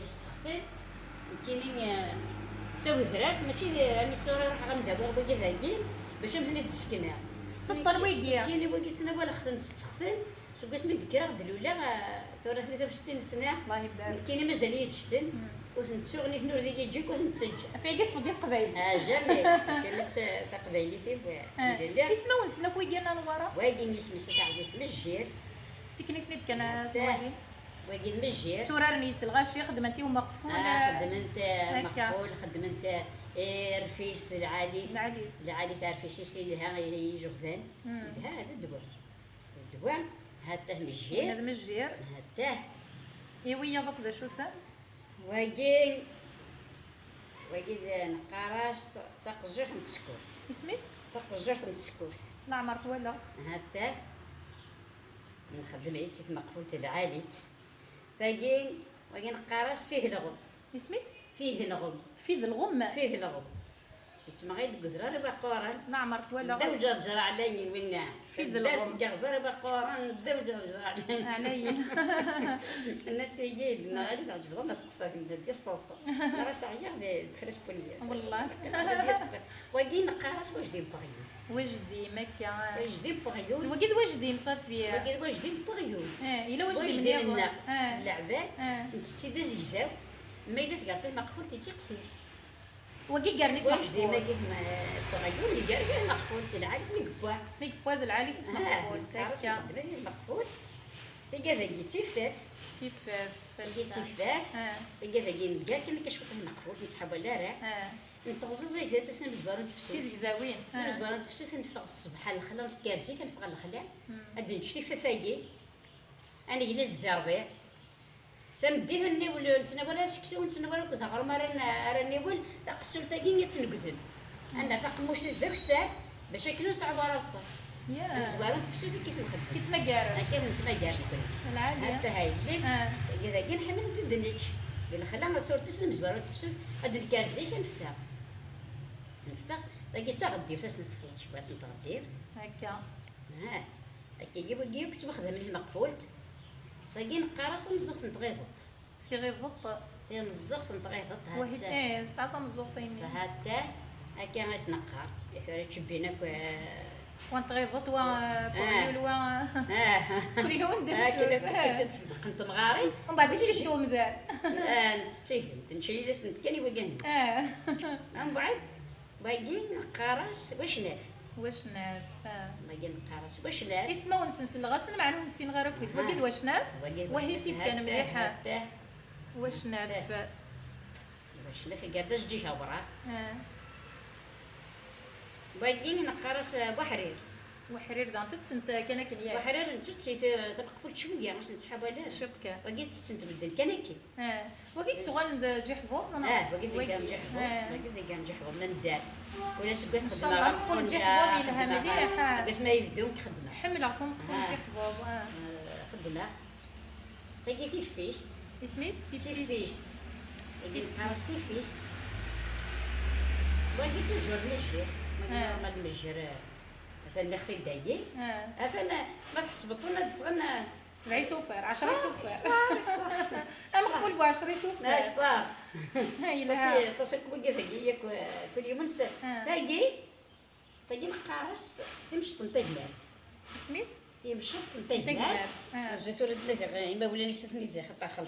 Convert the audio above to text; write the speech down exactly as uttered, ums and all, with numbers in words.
Steqten, nekkini, eh, d tawedrart, mačči d, armi tura ruḥeɣ ad m-d-awiɣ wigi dagi, bac ad m-ten-id-ssekneɣ. Tettseṭṭel wigi. Nekkini wigi ttnawaleɣ-ten steqten, seg wasmi d-kkreɣ d-luleɣ, eh, tura tlata u settin sna. Allah ibarek. Nekkini mazal-iyi deg-sen, ur ten-ttuɣ, nitni ur d-iyi-ǧǧin, ur ten-ttaǧǧa. Ɣef wigi teṭṭfeḍ di teqbaylit. Ah, jamais. Kan d ta-, taqbaylit-iw, eh, alhamdulillah. Ismawen-nsen akk wigi n Anwara? Wagi isem-is Taɛzizt Mejjir. Ssiken-iten-id kan, ah, twali. Wagi d Mejjir. Tturaren yes lɣaci, xeddment i umeqful, ah, xeddment, eh, akka. Meqful, xeddment, eh, rfis, lɛalit. Lɛalit. Lɛalit, rfis-is ilha i, i ijeɣdan. Ilha, d ddwa. D ddwa, ha-t-ah Mejjir. Wina d Mejjir. Ha-t-ah. I wiyaḍ akk d acu-ten? Wagi, wagi d, neqqar-as ta-, taqejjirt n tsekkurt. Isem-is? Taqejjirt n tsekkurt. Leɛmer twalaɣ. Ha-t-ah. Nxeddem-itt i tmeqfult lɛali-tt. Tagi, wagi neqqar-as fih lɣem. Isem-is? Fih lɣem. Fih lɣem? Fih lɣem. Yettmeɣ-d deg udrar ibaquren. Leɛmer twalaɣ. Dda Uǧerǧer ɛlayen winna. Fih lɣem. Deg iɣzer ibaquren, dda Uǧerǧer ɛlayen. Ɛlayen. Nna tigi, d-nɣali tɛeǧbeḍ ma tseqsa timdal di ṣṣaṣa. Neɣ aseɣyar di, di kra sbuniyat. Wallah. Wagi neqqar-as wajdi n Paris. Wajdim, akka, ah. Wajdim n Peɣyul. Wagi d Wajdim, ṣafi. Wagi d Wajdim n Peɣyul. Ah, yella Wajdim nniḍen. Wajdim-nneɣ, ah, d leɛbad, ah, nttett-it d azegzaw, ma yella tgerṭ-it meqfult, ittiqsir. Wagi gar-it meqfult. Wajdim-agi n Peɣyul, iger gar meqfult, lɛali-t mi yewwa. Mi yewwa d lɛali-t meqfult, ah, akka. Nxeddem-it meqfult. Tagi dagi d tifaf. Tifaf. Tagi d tifaf. Ah. Tagi dagi neggar kan akka cwiṭ meqfult, ur nettḥawal ara. Ah. Netteɣziẓ-itent ass n amezwaru n tefsut. Tizegzawin. Ass n amezwaru n tefsut, neffeɣ ṣṣbeḥ ɣer lexla, nekker zik, ad neffeɣ ɣer lexla. Ad nečč tifaf-agi. Ad negla zdi Ṛbiɛ. Tameddit, ad niwel, ur nettnawal ara seksu, ur nettnawal akked aɣrum ara n-, ara niwel, taqessult-agi ad tt-negdel. Ad nerr taqemmuct-is d akessar, bac akken ur nesɛu ara abeṭṭel. Yeah. Amezwaru n tefsut akka i s-nxeddem. Yettmagar. Akka i nettmagar nekkni. Lɛali. Hatta ha yelli. Ah. Dagi, dagi nḥemmel ad d-nečč. Di lexla, asurtis n umezwaru n tefsut, ad d-nekker zik, ad neffeɣ. Neffeɣ. Dagi d taɣeddiwt, ad s-nesxelṭ cwiṭ n tɣeddiwt. Akka. Ah. Akka, wigi akk ttwaxdamen i tmeqfult. Dagi neqqar-as tamezzuɣt n tɣiḍeṭ. Tiɣiḍeṭ. Timeẓẓuɣt n tɣiḍeṭ, wahi, ha-tt-a. Eh, tesɛa tameẓẓuɣt-nni. Tesɛa-tt-a, akka i s-neqqar. I tura ttcebbin akk, eh, wa n tɣiḍeṭ, wa, eh, n Peɣyul, wa. Ah. Kul yiwen d acu. Akken akk, akken i tt-ṣeddqen temɣarin. Umbeɛd i tt-id umdan. Ah, nettett-itent, nečča yid-asent kan i wagan. Ah. Umbeɛd, wagi neqqar-as wacnaf. Wacnaf, ah. Wagi neqqar-as wacnaf. Ismawen-nsen selleɣ-asen, meɛna ur ssineɣ ara akk-it. Wagi d wacnaf? Wagi d wacnaf. Wahi fifkan mliḥ. Hatta, hatta. Wacnaf. Hatta. Wacnaf, iger d ajeǧǧig awraɣ. Ah. Wagi neqqar-as, ah, buḥrir. Buḥrir, daɣen tettent kan akken, yak? Buḥrir, nettett-it, eh, tameqfult cwiya, ur s-nettḥawal ara. Ciṭ kan. Wagi tettent medden kan akken. Ah. Wagi d-tuɣalen d ǧiḥbuḍ, neɣ? Ah, wagi d-igan ǧiḥbuḍ, ah, wagi d-igan ǧiḥbuḍ, ma nedder. Kul aseggas xeddmeɣ. Incallah, ameqful n ǧiḥbuḍ yelha mliḥ. Seg asmi ay bdiɣ xeddmeɣ. Ḥemmleɣ tameqful n ǧiḥbuḍ, ah. Eh, xeddmeɣ. Tagi tifist. Isem-is? Tifist. Tifist. Tagi neqqar-as tifist. Wagi toujours d mejjir. Wagi, ah, normal mejjir, eh, atan nniɣ-t-id dagi. Ah. Atan, eh, ma tḥesbeḍ-ten ad d-ffɣen, eh, sebɛa isufar, ɛecra isufar. Ameqful bu ɛecra isufar. Ah, yelha. Aṭas, aṭas akk wagi dagi, yak, eh, kul yiwen s-, ah, tagi, tagi neqqar-as timceṭ n tagmart. Isem-is? Timceṭ n tagmart. Tagmart, ah. Rju tura ad nadiɣ imawlan-is ad ten-id-xeṭṭaxel.